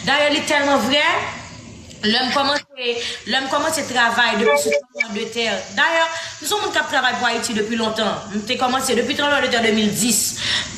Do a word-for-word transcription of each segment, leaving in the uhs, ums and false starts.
Dayè, li tèlman vrè, lè m kòmanse, lè m kòmanse travay depi sou tranblemanntè. Dayè, m se yon moun k ap travay pou Ayiti depi lontan. M te kòmanse depi tranblemanntè de mil dis.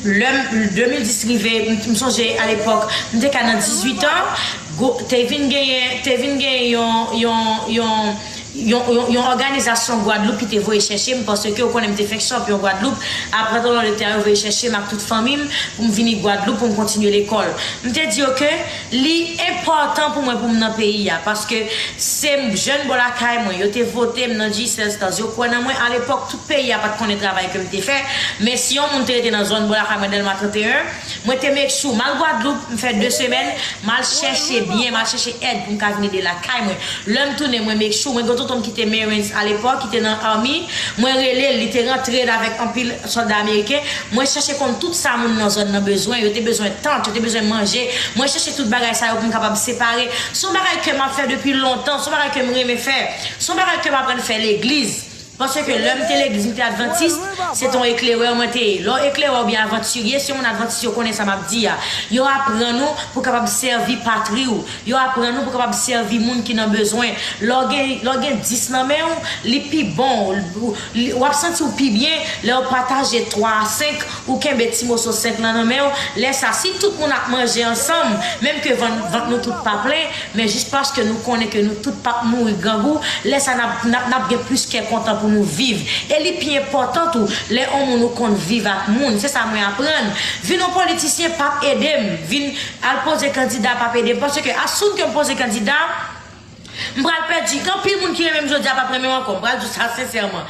Lè m, de mil dis rive, m, m sonje alepòk, m te ka nan dizuit an, gwo- te vin genyen, te vin genyen yon, yon, yon, yon, yon, yon òganizasyon Gwadloup ki te voye chèche m, paske ou konnen m te fenk chanpyon Gwadloup, apre tranblemanntè yo voye chèche m ak tout fanmi m pou m vini Gwadloup pou m kontinye lekòl. M te di yo ke li enpòtan pou mwen pou m nan peyi a, paske se jèn bò lakay mwen, yo te vote m nan G sèz Stars, yo kwè nan mwen, alepòk tout peyi a pa t konnen travay ke m te fè, men si yon moun te rete nan zòn bò lakay mwen, Dèlma trannteyen, mwen te make sure, m al Gwadloup, m fè de semèn, m al chèche byen, m al chèche èd pou m ka vin ede lakay mwen. Lè m tounen, mwen make sure, mwen gen tonton m ki te Marines alepòk, ki te nan Army, mwen rele l, li te rantre l avèk anpil sòlda ameriken, mwen chèche konn tout sa moun nan zòn nan bezwen, yo te bezwen tant, yo te bezwen manje, mwen chèche tout bagay sa yo pou m kapab separe. Se yon bagay ke m ap fè depi lontan, se yon bagay ke m renmen fè, se yon bagay ke m aprann fè legliz. Paske lè m te legliz, m te advantis, se te yon eklerè mwen te ye. Lè w eklerè oubyen avantirye, si yon moun advantis, yo konnen sa m ap di a. Yo aprann ou pou w kapab sèvi patri w. Yo aprann ou pou w kapab sèvi moun ki nan bezwen. Lè w gen, lè w gen dis nan men w, li pi bon. Ou, li- w ap santi w pi byen lè w pataje twa a senk, ou kenbe ti moso senk lan nan men w. Lè sa, si tout moun ap manje ansanm, menm ke van- vant nou tout pa plen, men jis paske nou konnen ke nou tout p ap mouri grangou, lè sa n ap, n ap, n ap gen plis kè kontan pou nou viv. E li pi enpòtan tou, lè yon moun ou konn viv ak moun. Se sa mwen aprann. Vin yon politisyen p ap ede m. Vin al poze kandida p ap ede m. Paske asoun ke m poze kandida, m pral pèdi. Gen anpil moun ki renmen m jodi a p ap renmen m ankò. M pral di w sa sensèman.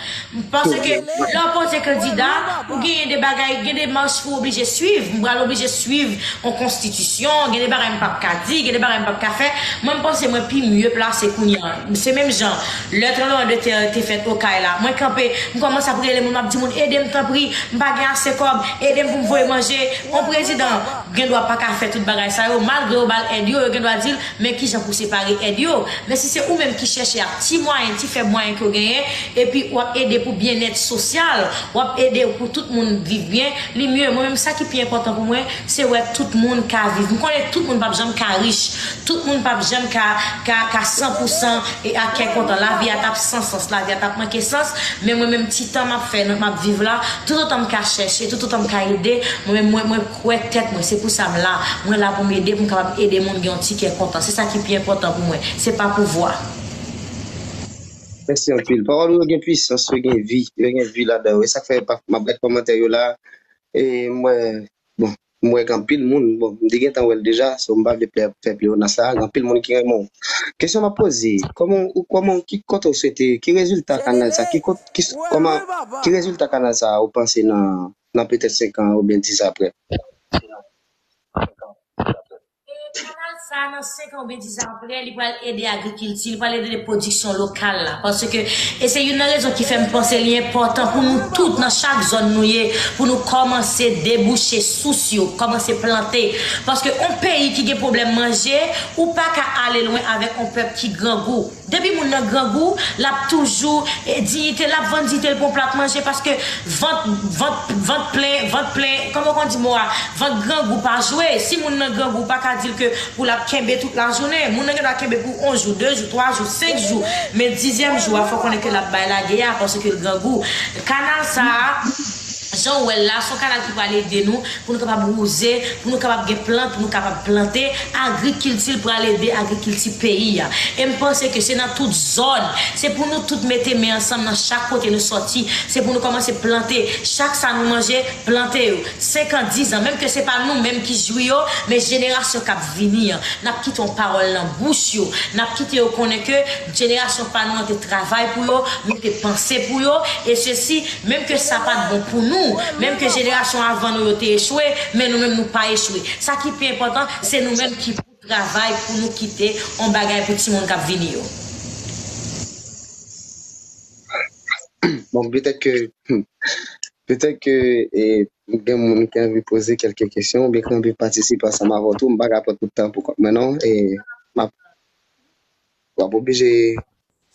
Paske lè w poze kandida, ou genyen de bagay, gen de mach pou w oblije swiv. M pral oblije swiv yon konstitisyon, gen de bagay m p ap ka di, gen de bagay m p ap ka fè. Mwen, m panse mwen pi mye plase kounye a. Se menm jan, lè tranblemanntè te fèt Okay la, mwen kanpe, m kòmanse ap rele moun, m ap di moun, ede m tanpri, m pa gen ase kòb, ede m pou m voye manje. Yon prezidan gen dwa pa ka fè tout bagay sa yo, malgre yo ba l èd yo, yo gen dwa di l, men kijan pou separe èd yo. Men si se ou menm ki chèche ak ti mwayen, ti fèb mwayen ke w genyen, epi w ap ede pou byennèt sosyal, w ap ede pou tout moun viv byen, li mye. Mwen menm, sa ki pi enpòtan pou mwen, se wè tout moun ka viv. M konnen tout moun p ap janm ka rich, tout moun p ap janm ka, ka, ka san pou san e ak kè kontan. Lavi a t ap san sans, lavi a t ap manke sans, men mwen menm, ti tan m ap fè, nan, m ap viv la, toutotan m ka chèche, toutotan m ka ede, mwen menm, mwen, mwen kwè tèt mwen, se pou sa m la. Mwen la pou m ede, pou m kapab ede moun gen yon ti kè kontan. Se sa ki pi enpòtan pou mwen. Se pa pouvwa. Mèsi anpil. Pawòl ou yo gen pwisans, yo gen vi. Yo gen vi ladan yo. E sa k fè pa- m ap gad kòmantè yo la. E m wè, bon, m wè gen anpil moun. Bon, m te gentan wè l deja, so m pa vle pè- fè pleyonas la. Gen anpil moun ki renmen w. Kesyon m ap poze, kòman ou, kòman, ki kote w swete, ki rezilta kanal sa, ki kot, ki, kòman, ki rezilta kanal sa ou panse nan, nan petèt senk an oubyen dis an apre? E kanal sa, nan senk an oubyen dis an apre, li pral ede agrikilti, li pral ede pwodiksyon lokal la. Paske, e se youn nan rezon ki fè m panse li enpòtan pou nou tout, nan chak zòn nou ye, pou nou kòmanse debouche sous yo, kòmanse plante. Paske yon peyi ki gen pwoblèm manje, ou pa ka ale lwen avèk yon pèp ki grangou. Depi moun nan grangou, l ap toujou, e, diyite, l ap vann diyite l pou yon plat manje, paske vant, vant, vant plen, vant plen, kòman w konn di mo a? Vant grangou pa jwe. Si moun nan grangou, ou pa ka di l ke pou l ap kenbe tout lajounen. Moun nan gen dwa kenbe pou yon jou, de jou, twa jou, senk jou. Men dizyèm jou a, fò w konnen ke l ap bay lagè a, paske l grangou. Kanal sa a, jan w wè l la, se yon kanal ki pral ede nou pou nou kapab wouze, pou nou kapab gen plant, pou nou kapab plante, agrikilti, l pral ede agrikilti peyi a. E m panse ke se nan tout zòn, se pou nou tout mete men ansanm nan chak kote nou sòti, se pou nou kòmanse plante. Chak sa nou manje, plante yo. Senk an, dis an, menm ke se pa nou menm ki jwi yo, men jenerasyon k ap vini an. N ap kite yon pawòl nan bouch yo. N ap kite yo konnen ke jenerasyon pa nou an te travay pou yo, nou te panse pou yo, e sesi, menm ke sa pa t bon pou nou, menm ke jenerasyon avan nou yo te echwe, men nou menm nou pa echwe. Sa ki pi enpòtan, se nou menm ki pou travay pou nou kite yon bagay pou timoun k ap vini yo. Bon, petèt ke, petèt ke e, gen moun ki anvi poze kèlke kesyon oubyen ki anvi patisipe ansanm avè w tou. M pa ka pran tout tan pou kont mwen non. E, m ap, w ap oblije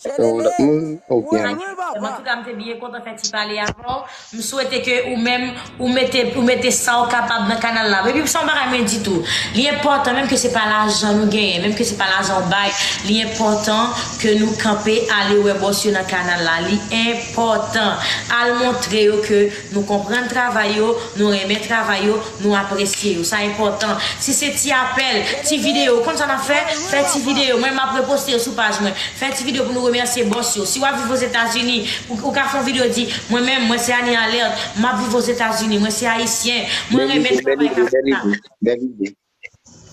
Se yon lòt moun, oubyen? Antouka, m te byen kontan fè ti pale avè w. M swete ke ou menm, ou mete, ou mete sa w kapab nan kanal la. Epi, se yon bagay mwen di tou. Li enpòtan, menm ke se pa lajan nou genyen, menm ke se pa lajan w bay, li enpòtan ke nou kanpe ale wè bòs yo nan kanal la. Li enpòtan. Al montre yo ke nou konprann travay yo, nou renmen travay yo, nou apresye yo. Sa enpòtan. Si se ti apèl, ti videyo, konn sa n ap fè? Fè ti videyo. Mwen, m ap reposte yo sou paj mwen. Fè ti videyo pou nou remèsye bòs yo. Si w ap viv Ozetazini, ou, ou ka fè yon videyo di, mwen menm, mwen se Annie Alerte, m ap viv Ozetazini, mwen se ayisyen, mwen renmen travay k ap fèt la. Bèl ide, bèl ide.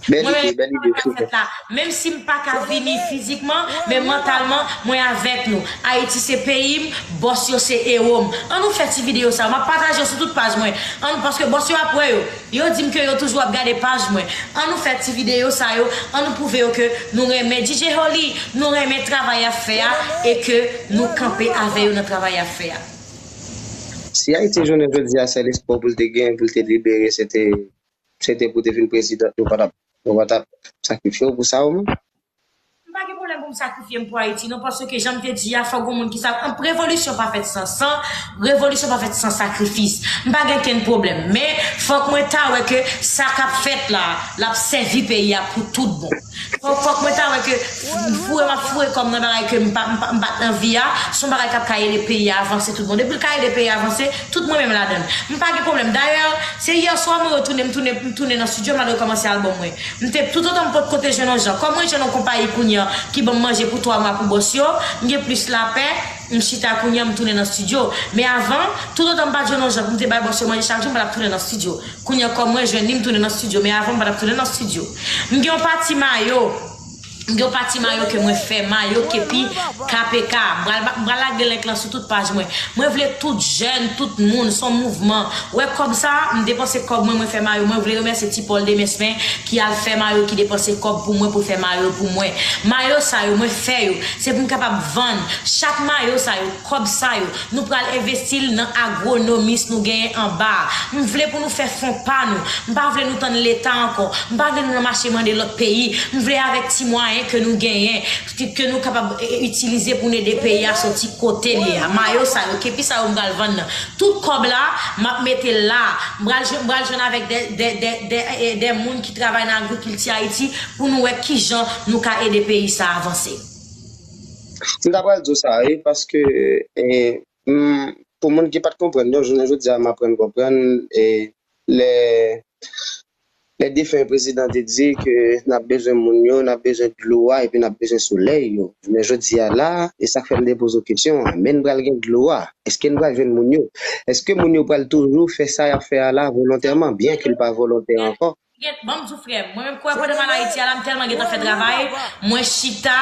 Bèl ide, bèl ide. Menm si m pa ka vini fizikman, men mantalman, mwen avèk nou. Ayiti se peyi m, bòs yo se ewo m. An nou fè ti videyo sa yo. M ap pataje yo sou tout paj mwen. An nou, paske bòs yo ap wè yo. Yo di m ke yo toujou ap gade paj mwen. An nou fè ti videyo sa yo. An nou pwouve yo ke nou renmen D J Holy, nou renmen travay y ap fè a, e ke nou kanpe avè yo nan travay y ap fè a. Si Ayiti jounen jodi a, sèl espwa pou l te genyen, pou l te libere, se te, se te pou te vin prezidan, nou pa t ap, nou pa t ap sakrifye w pou sa, ou menm? M pa gen pwoblèm pou m sakrifye m pou Ayiti, non, paske jan m te di a, fòk gon moun ki sa, revolisyon pa fèt san san, revolisyon pa fèt san sakrifis. M pa gen kenn pwoblèm, men fòk mwen ta wè ke sa k ap fèt la, l ap sèvi peyi a pou tout bon. Fòk, fòk mwen ta wè ke foure m ap foure kò m nan bagay ke m pa, m pa, m pa t anvi a, se yon bagay k ap ka ede peyi a avanse tout bon. Depi l ka ede peyi a avanse, tout mwen menm ladan l. M pa gen pwoblèm. Dayè, se yè swa mwen retounen, m tounen, m tounen nan estidyo, m al rekòmanse albòm mwen. M te, toutotan m potko te jwenn yon jan. Kòm mwen jwenn yon konpayi kounye a ki ban m manje pou twa mwa pou bòs yo, m gen plis lapè, m chita kounye a, m tounen nan estidyo. Men avan, toutotan m pa t jwenn yon jan pou m te bay bòs yo manje chak jou, m pa t ap tounen nan estidyo. Kounye a, kòm mwen jwenn li, m tounen nan estidyo. Men avan, m pa t ap tounen nan estidyo. M gen yon pati mayo, m gen yon pati mayo ke mwen fè, mayo, kepi, K P K. M pral, m pral lage link lan sou tout paj mwen. Mwen vle tout jèn, tout moun, se yon mouvman. Wè kòb sa, m depanse kòb mwen, mwen fè mayo. Mwen vle remèsye Ti Paul Demesmin ki al fè mayo, ki depanse kòb pou mwen, pou fè mayo pou mwen. Mayo sa yo, mwen fè yo. Se pou m kapab vann. Chak mayo sa yo, kòb sa yo, nou pral envesti l nan agronomis nou genyen anba a. M vle pou nou fè fon pa nou. M pa vle nou tann Leta ankò. M pa vle nou nan mache mande lòt peyi. M vle avèk ti mwayen ke nou genyen, ke, ke nou kapab, e, e, itilize pou n ede peyi a soti kote l ye a. Mayo sa yo, kepi sa yo m pral vann nan. Tout kòb la, m ap mete l la. M pral jwenn, m pral jwenn avèk de, de, de, de, e, de moun ki travay nan agrikilti Ayiti pou nou wè kijan nou ka ede peyi sa avanse. M ta pral di w sa, wi, paske, e, m, pou moun ki pa t konprann, non, jounen jodi a, m aprann konprann, e, lè, lè defen prezidan te di ke n ap bezwen moun yo, n ap bezwen dlo a, epi n ap bezwen solèy yo. Jounen jodi a la, e sa k fè m te poze w kesyon an, men n pral gen dlo a, èske n pral jwenn moun yo? Èske moun yo pral toujou fè sa y ap fè a la volontèman, byen ke l pa volontè ankò? Ban m di w, frè m, mwen menm, kwè pandan m al Ayiti a la, m tèlman gentan fè travay, mwen chita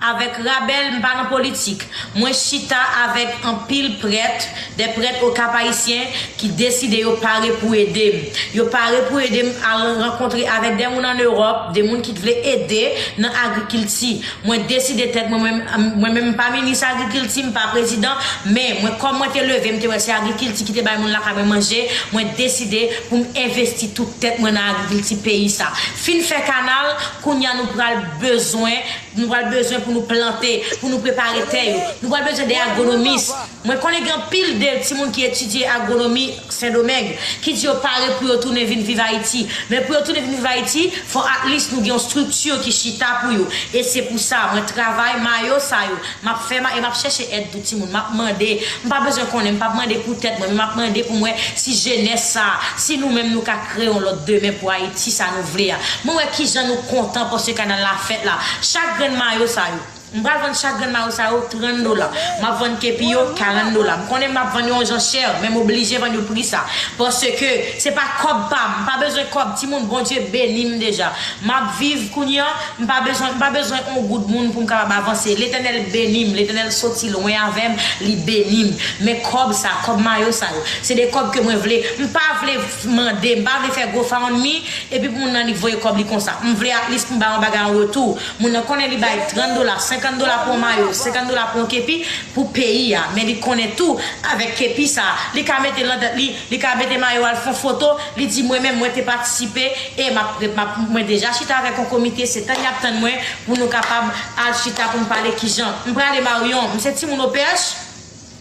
avèk Rabèl, m pa nan politik. Mwen chita avèk anpil prèt, de prèt Okap ayisyen ki deside yo pare pou ede m. Yo pare pou ede m al rankontre avèk de moun ann Ewòp, de moun ki t vle ede nan agrikilti. Mwen deside tèt mwen, mwen, mwen menm m pa minis agrikilti, m pa prezidan, men mwen, kòm mwen te leve, m te wè se agrikilti ki te bay moun lakay mwen manje, mwen deside pou m envesti tout tèt mwen nan agrikilti peyi sa. Fin fè kanal, kounye a nou pral bezwen, nou pral bezwen pou nou plante, pou nou prepare tè yo. Nou pral bezwen de agronomis. Mwen konnen gen anpil de timoun ki etidye agronomi Sendomeng, ki di yo pare pou yo tounen vin viv Ayiti. Men pou yo tounen vin viv Ayiti, fò at least nou gen yon estrikti ki chita pou yo. E se pou sa, mwen travay mayo sa yo. M ap fè ma-, e m ap chèche èd tou timoun. M ap mande. M pa bezwen konnen, m p ap mande pou tèt mwen, men m ap mande pou m wè si jenès sa, si nou menm nou ka kreye yon lòt demen pou Ayiti sa nou vle a. Mwen wè kijan nou kontan paske kanal la fèt la. Chak grenn mayo sa yo. M pral vann chak grenn mayo sa yo trant dola. M ap vann kepi yo karant dola. M konnen m ap vann yo yon jan chè, men m oblije vann yo pri sa. Paske se pa kòb pa m. M pa bezwen kòb. Timoun, Bondye beni m deja. M ap viv kounye a. M pa bezwen, m pa bezwen yon goud moun pou m kapab avanse. Letènèl beni m. Letènèl soti lwen avè m. Li beni m. Men kòb sa, kòb mayo sa yo, se de kòb ke mwen vle. M pa vle mande. M pa vle fè GoFundMe. Epi pou moun nan li voye kòb li konsa. M vle at least pou m bay yon bagay an retou. Moun nan konnen li bay trant dola, senkant dola pou yon mayo, senkant dola pou yon kepi pou peyi a. Men li konnen tou, avèk kepi sa, li ka mete l nan tèt li, li ka mete mayo a, l fè yon foto, li di, mwen menm, mwen te patisipe, e m ap, m ap, mwen deja chita avèk yon komite, se tann y ap tann mwen pou nou kapab al chita pou n pale kijan. M prale Maryon, m se timoun O P H,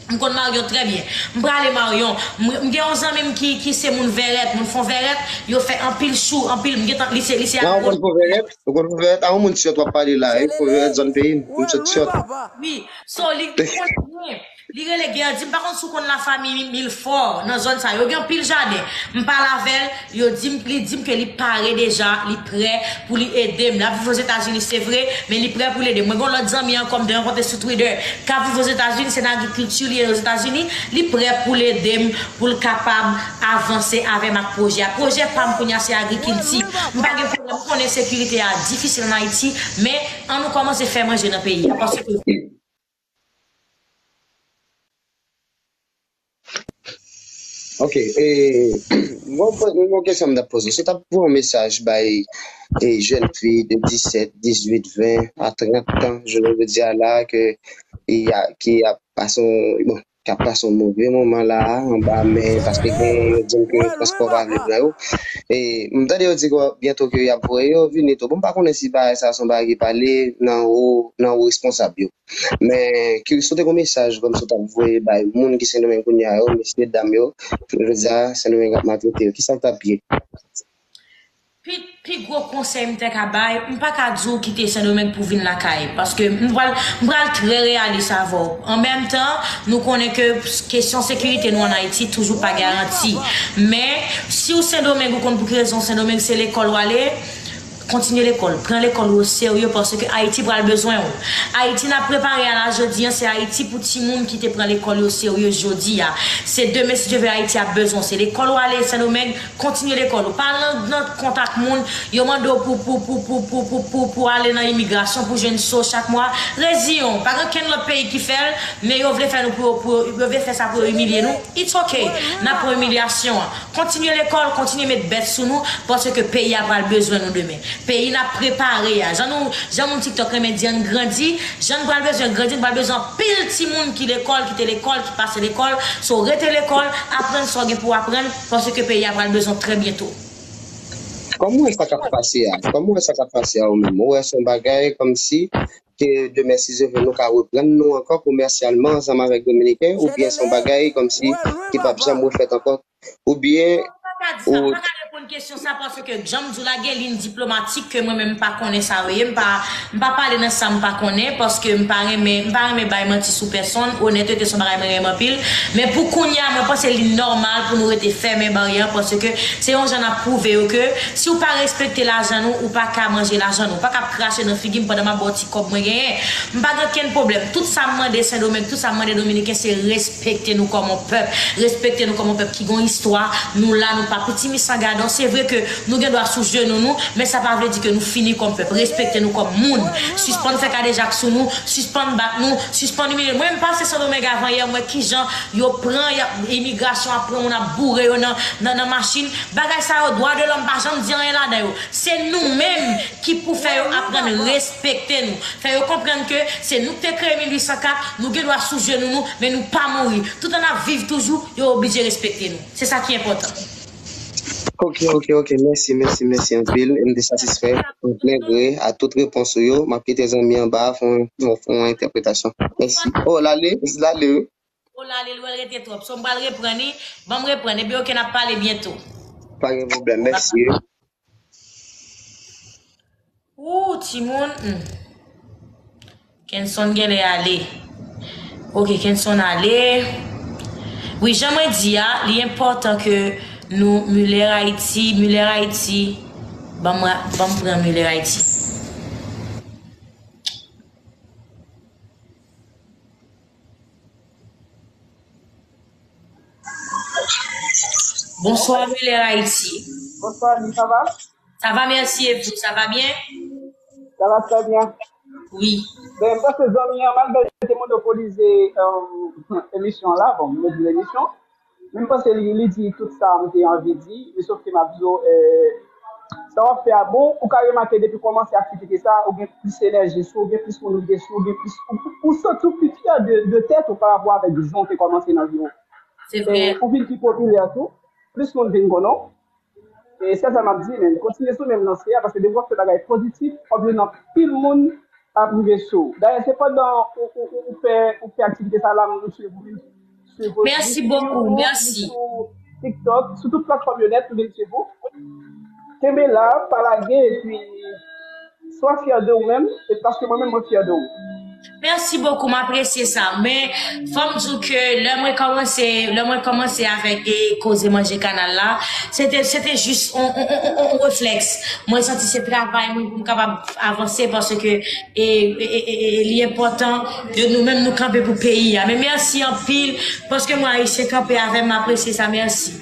m konn Maryon trè byen. M prale Maryon, m, m gen yon zanmi m ki, ki se moun Vèrèt, moun Fon Vèrèt, yo fè anpil chou, anpil, m gentan, li se, li se agro. Ou konn Fon Vèrèt? Ou konn Fon Vèrèt? A yon moun sòt w ap pale la, wi, Fon Vèrèt zòn peyi m, m sòt sòt. Wi, so li konn byen. Li rele Gerdy, m pa konn si w konn lafanmi Milfò nan zòn sa yo. Gen anpil jaden. M pale avè l, yo di m, li di m ke li pare deja, li prè pou li ede m. L ap viv Ozetazini, se vre, men li prè pou li ede m. Mwen gen yon lòt zanmi ankò m te rankontre sou Twitter k ap viv Ozetazini, se nan agrikilti li ye Ozetazini, li prè pou l ede m, pou l kapab avanse avè m ak pwojè a. Pwojè pa m kounye a se agrikilti. M pa gen pwoblèm, m konnen sekirite a difisil ann Ayiti, men ann nou kòmanse fè manje nan peyi a, paske Ok, e, bon, bon, bon kesyon m t ap poze w. Se t ap voye yon mesaj bay e, jèn fi de disèt, dizuit, ven a trant tan, jounen jodi a la, ke, e, a, ki ap pase yon, bon, k ap pase yon move moman la a, anba men, paske gen, yo di m ke transpò pa vle pran yo. E, m tande yo di ke byento ke y ap voye yo vini tou. Bon, m pa konnen si bagay sa a se yon bagay ki pale nan wo, nan wo responsab yo. Men, ki, si w te gen yon mesaj kòmsi w t ap voye bay moun ki Sendomeng kounye a yo, mesye dam yo, jodi a, Sendomeng ap maltrete yo, kisa l t ap ye? Pi, pi gwo konsèy m te ka bay, m pa ka di w kite Sendomeng pou w vin lakay, paske m pral, m pral trè reyalis avè w. An menm tan, nou konnen ke kesyon sekirite nou ann Ayiti toujou pa garanti. Men, si w Sendomeng, ou konn pou ki rezon Sendomeng, se lekòl w ale, kontinye lekòl. Pran lekòl ou oserye paske Ayiti pral bezwen w. Ayiti n ap prepare a la jodi a, se Ayiti pou timoun ki te pran lekòl yo serye jodi a. Se demen, si Dye vle, Ayiti ap bezwen w. Se lekòl ou ale, Sendomeng, kontinye lekòl ou. Pa nan, nan kontak moun, yo mande w pou, pou, pou ale nan imigrasyon, pou jwenn so chak mwa. Reziyen w. Pa gen okenn lòt peyi ki fè l, men yo vle fè nou pou, pou, yo vle fè sa pou yo imilye nou. It's ok. N ap pran imilyasyon an. Kontinye lekòl, kontinye met bèt sou nou, paske peyi a pral bezwen nou demen. Peyi n ap prepare a. Jan nou, jan moun TikTok renmen di, ann grandi, jan n pral bezwen grandi, n pral bezwen anpil timoun ki lekòl, ki te lekòl, ki pase lekòl. So, rete lekòl, aprann sa w gen pou w aprann, paske peyi a pral bezwen w trè byento. Kòman w wè sa k ap pase a? Kòman w wè sa k ap pase a ou menm? Ou wè se yon bagay kòmsi ke demen, si Dye vle, nou ka reprann nou ankò komèsyalman ansanm avèk Dominiken, oubyen se yon bagay kòmsi ki p ap janm refèt ankò? Oubyen ou... M pa ka di sa, m pa ka reponn kesyon sa, paske jan m di w la, gen liy diplomatik ke mwen menm m pa konnen sa yo ye, m pa, m pa pale nan sa m pa konnen, paske m pa renmen, m pa renmen bay manti sou pèsonn, onètete se yon bagay mwen renmen anpil, men pou kounye a, mwen panse li nòmal pou nou rete fèmen baryè an, paske se yon jan n ap pwouve yo ke si w pa respekte lajan nou, ou pa ka manje lajan nou, ou pa ka ap krache nan figi m pandan m ap ba w ti kòb mwen genyen. M pa gen okenn pwoblèm. Tout sa m mande Sendomeng, tout sa m mande Dominiken, se respekte nou kòm yon pèp. Respekte nou kòm yon pèp ki gon istwa. Nou la, nou pa pitimi san gadon. Se vre ke nou gen dwa sou jenou nou, men sa pa vle di ke nou fini kòm pèp. Respekte nou kòm moun. Sispann fè kadejak sou nou, sispann bat nou, sispann imilye nou. Mwen, m pase Sendomeng avanyè, m wè kijan yo pran, y ap, imigrasyon ap pran moun, ap boure yo nan, nan, nan machin. Bagay sa yo, dwa de lòm pa janm di anyen ladan yo. Se nou menm ki pou fè yo aprann respekte nou. Fè yo konprann ke se nou ki te kreye mil uit san kat, nou gen dwa sou jenou nou, men nou pa mouri. Toutan n ap viv toujou, yo oblije respekte nou. Se sa ki enpòtan. Ok, ok, ok. Mèsi, mèsi, mèsi anpil. M te satisfè an plen gre a tout repons ou yo. M ap kite zanmi anba a fè yon, fè yon entèpretasyon. Mèsi. Oh, l ale, l ale, wi. Oh, l ale, l wè l rete twòp. So, m pral reprann li. Ban m reprann. Epi, ok, n ap pale byento. Pa gen pwoblèm. Mèsi. Ooh, timoun. Hmm. Kenson genlè ale. Ok, Kenson ale. Wi, jan mwen di a, li enpòtan ke nou, Muller Haïti, Muller Haïti, ban mwen, ban m pran Muller Haïti. Bonsoir, Muller Haïti. Bonsoir, Annie, ça va? Ça va, merci, et vous, ça va bien? Ça va très bien. Oui. Ben, m panse zanmi an mal bèl te monopolize, euh, emisyon la, bon, m di emisyon. Men m panse li, li di tout sa m te anvi di, men sof ke m ap di w, euh, sa w ap fè a bon, ou ka remake depi w kòmanse aktivite sa, ou gen plis enèji sou ou, gen plis moun rive sou ou, gen plis, ou, ou, ou santi w pi fyè de, de tèt ou pa rapò avèk jan w te kòmanse nan vi w. Se vre. E ou vin pi popilè tou, plis moun vin konnen w. E se sa m ap di, men kontinye sou menm lansè a, paske depi w ap fè bagay pozitif, w ap jwenn anpil moun ap rive sou ou. Dayè, se pandan ou, ou, ou, ou fè, ou fè aktivite sa la, m swiv ou, m swiv ou sou YouTube, m swiv ou sou TikTok, sou tout platfòm yo nèt, m vin swiv ou. Kenbe la, pa lage, epi swa fyè de ou menm, e paske mwen menm, mwen fyè de ou. Mèsi bokou, m apresye sa. Men, fò m di w ke lè mwen kòmanse, lè mwen kòmanse avèk e koze manje kanal la, se te, se te jis on, on, on, on, on reflèks. Mwen santi se travay mwen pou m kapab avanse, paske e, e, e, e, e, li enpòtan de nou menm nou kanpe pou peyi a. Men mèsi anpil, paske mwen Ayisyen kanpe avè m, m apresye sa. Mèsi.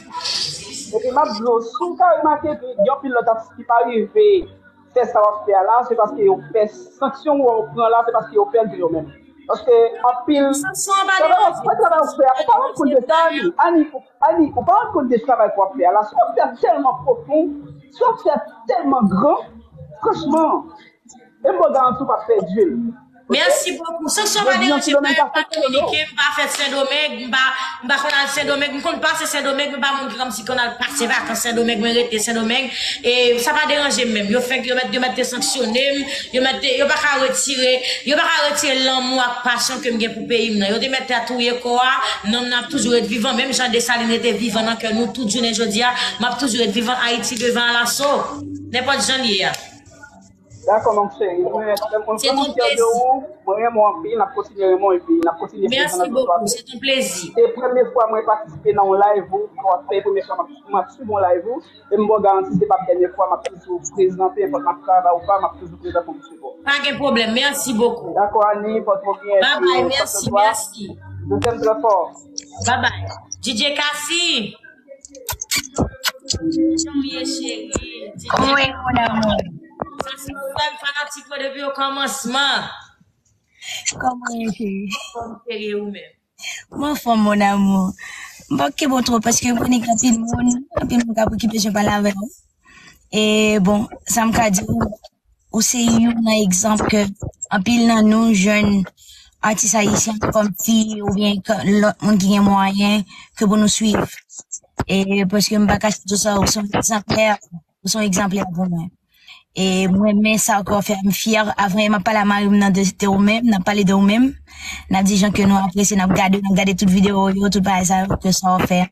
Epi m ap di w, si w ka remake, gen anpil lòt atis ki pa rive fè sa w ap fè a la, se paske yo pè, sanksyon w pran la, se paske yo pè de yo menm. Paske anpil, travay w ap fè a, ou pa rann kont de sa, Ani. Ani, Ani, ou pa rann kont de travay ke w ap fè a la. Si w ap fè a tèlman pwofon, si w ap fè a tèlman gran, franchman, e m ba w garanti w p ap pèdi l. Mèsi bokou. Sanksyon pa deranje mwen, m pa kominike, m pa fè Sendomeng, m pa, m pa konn al Sendomeng, m konn pase Sendomeng, m pa moun ki kòmsi konn al pase vakans Sendomeng, mwen rete Sendomeng. E sa pa deranje m menm. Yo fenk, yo mèt, yo mèt te sanksyone m, yo mèt te, yo pa ka retire, yo pa ka retire lanmou ak pasyon ke m gen pou peyi m nan. Yo te mèt te touye kò a, nanm nan ap toujou ret vivan, menm jan Desalin rete vivan nan kè nou tout jounen jodi a, m ap toujou ret vivan, Ayiti devan alaso. Nenpòt jan l ye a. Dakò, mon cheri. Mwen, mwen vrèman fyè de ou. Mwen renmen w anpil. N ap kontinye renmen w epi n ap kontinye fè yon lòt fwa. Mèsi bokou. Se yon plezi. Se premye fwa mwen patisipe nan yon live ou. Ke w ap fè, premye fwa m ap, m ap swiv yon live ou. E m ba w garanti, se p ap dènye fwa. M ap toujou prezan, pe enpòt m ap travay ou pa, m ap toujou prezan pou m sipò. Pa gen pwoblèm. Mèsi bokou. Dakò, Ani, pòte w byen. Babay, mèsi, mèsi. Je t'aime très fort. Babay. D J Cassie. Jan w ye, cheri? Kòman w ye, mon amour? Sa se fanatik mwen depi okòmansman. Kòman w ye, cheri? Anfòm, cheri, e ou menm? Mwen anfòm, mon amour. M p ap kenbe w twòp paske m konnen gen anpil moun, anpil moun k ap okipe jan pale avè w. E bon, sa m ka di w, ou se youn nan egzanp ke anpil nan nou jèn atis ayisyen kòm fi oubyen lòt moun ki gen mwayen ke pou nou swiv. E paske m pa kache di w sa, ou se yon egzanplè, ou se yon egzanplè pou mwen. E mwen renmen sa ke w fè a, m fyè. Avan m ap pale a mari m nan de, de ou menm, n ap pale de ou menm. N ap di jan ke nou apresye, n ap gade, n ap gade tout videyo w yo, tout bagay sa yo ke sa w fè.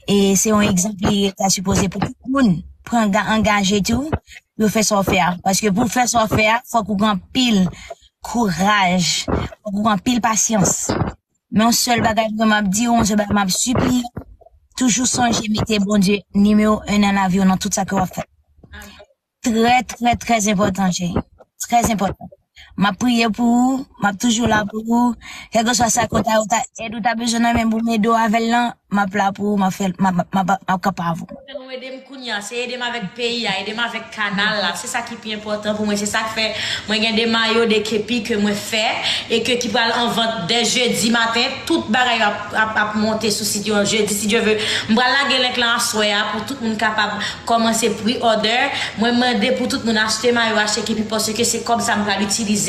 E se yon egzanp li ta sipoze pou tout moun pran angaje tou, yo fè sa w fè a. Paske pou w fè sa w fè a, fòk ou gen anpil kouraj, fòk ou gen anpil pasyans. Men yon sèl bagay mwen m ap di w, yon sèl bagay m ap sipliye, toujou sonje mete Bondye nimewo en nan lavi w nan tout sa ke w ap fè. Trè, trè, trè enpòtan, cheri. Trè enpòtan. M ap priye pou ou, m ap toujou la pou ou. Kèlkeswa sa ke w ta, w ta, èd ou ta bezwen nan men pou m ede w avè l lan, m ap la pou ou, m ap fè, m ap, m ap, m ap, m ap kanpe avè w. Kote nou ede m kounye a, se ede m avèk peyi a, ede m avèk kanal la. Se sa ki pi enpòtan pou mwen. Se sa k fè mwen gen de mayo, de kepi ke mwen fè e ke ki pral an vant dè jedi maten. Tout bagay yo ap, ap, ap monte sou sit yo jedi, si Dye ve. M pral lage link lan aswè a pou tout moun kapab kòmanse pre-order. Mwen mande pou tout moun achte mayo, achte kepi, paske se kòb sa m pral itilize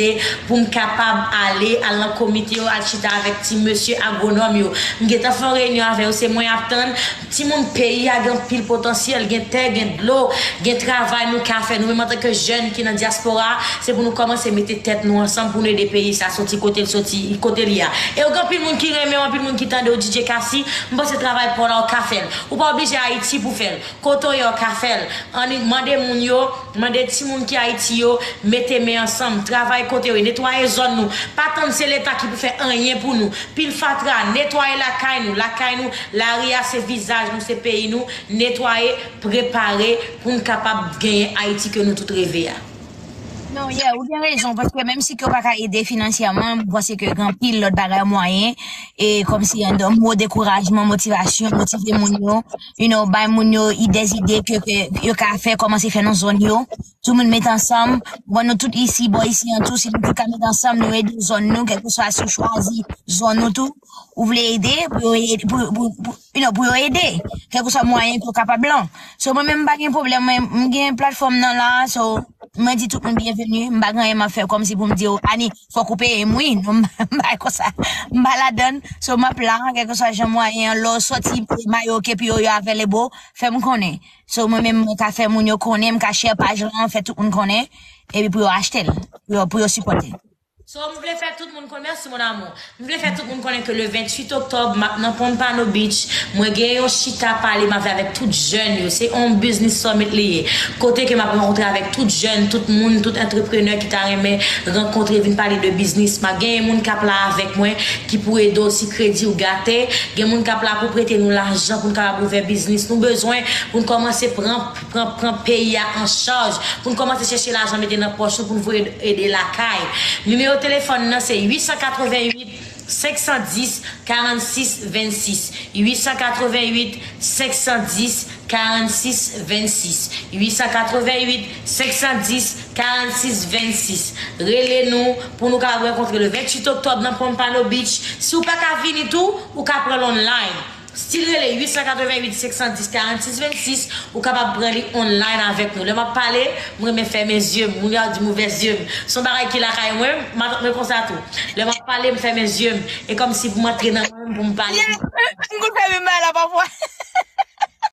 pou m kapab ale, al nan komite yo, al chita avèk ti mesye agwonòm yo. M gentan fè yon reyinyon avè yo, se mwen y ap tann. Timoun peyi a gen anpil potansyèl, gen tè, gen dlo, gen travay nou ka fè. Nou menm antanke jèn ki nan dyaspora, se pou nou kòmanse mete tèt nou ansanm pou nou ede peyi sa soti kote l soti, kote li a. E yo gen anpil moun ki renmen w, anpil moun ki tande w, D J Cassie, m panse travay pa w la w ka fè l. Ou pa oblije Ayiti pou fè l. Kote w ye w ka fè l. Annik mande moun yo, mande timoun ki Ayiti yo, mete men ansanm, travay kote yo ye, netwaye zòn nou. Pa tann se Leta ki pou fè anyen pou nou. Pil fatra, netwaye lakay nou, lakay nou, lari a se vizaj nou, se peyi nou, netwaye, prepare pou n kapab genyen Ayiti ke nou tout reve a. Non, yeah, ou gen rezon, paske menm si ke w pa ka ede finansyèman, m panse ke gen anpil lòt bagay mwayen, e kòmsi yon mo dekourajman, motivasyon, motive moun yo, you know, bay moun yo ide, ide ke, ke yo ka fè, kòmanse fè nan zòn yo. Tout moun met ansanm, bon, nou tout isi, bò isi an tou, si nou tout ka met ansanm, nou ede zòn nou, kèlkeswa si w chwazi zòn nou tou, ou vle ede, pou yo ede, pou, pou, pou, you know, pou yo ede. Kèlkeswa mwayen ke w kapab lan. So, mwen menm, m pa gen pwoblèm, mwen, m gen platfòm nan la, so, mwen di tout moun byenveni, m pa gen anyen m ap fè kòmsi pou m di yo, Ani, fòk ou peye m, wi, non, m pa konsa, m pa ladann. So, m ap la, kèlkeswa jan mwayen an, lè w sòti mayo ke pi yo, yo available, fè m konnen. So, mwen menm, mwen ka fè moun yo konnen, m ka share paj lan, fè tout moun konnen, epi pou yo achte l, pou yo, pou yo sipòte. So, m vle fè tout moun konnen, mèsi mon amour. M vle fè tout moun konnen ke le venntuit oktòb, m ap nan Pompano Beach. Mwen gen yon chita pale m ap fè avèk tout jèn yo. Se yon business summit li ye. Kote ke m ap rankontre avèk tout jèn, tout moun, tout antreprenè ki ta renmen rankontre, vin pale de biznis. M ap genyen moun k ap la avèk mwen, ki pou ede w si kredi w gate. Gen moun k ap la pou prete nou lajan pou n kapab ouvè biznis. Nou bezwen pou n kòmanse pran pran, pran peyi a an chaj, pou n kòmanse chèche lajan mete nan pòch nou, pou n voye ede lakay. Nimewo telefòn nan se uit san katrevenn uit, senk san dis, karannsis vennsis. Uit san katrevenn uit, senk san dis, karannsis vennsis. Uit san katrevenn uit, senk san dis, karannsis vennsis. Rele nou pou nou ka rankontre le venntuit oktòb nan Pompano Beach. Si w pa ka vini tou, ou ka pran l online. Still rele uit san katrevenn uit, senk san dis, karannsis vennsis, ou kapab pran li online avèk nou. Lè m ap pale, m renmen fèmen zye m. Moun yo ap di m ouvè zye m. Se yon bagay ki lakay mwen, matant mwen konsa tou. Lè m ap pale, m fèmen zye m. E kòmsi pou m antre nan mwen, pou m pale. Yeah, m konn fèmen bagay la pafwa.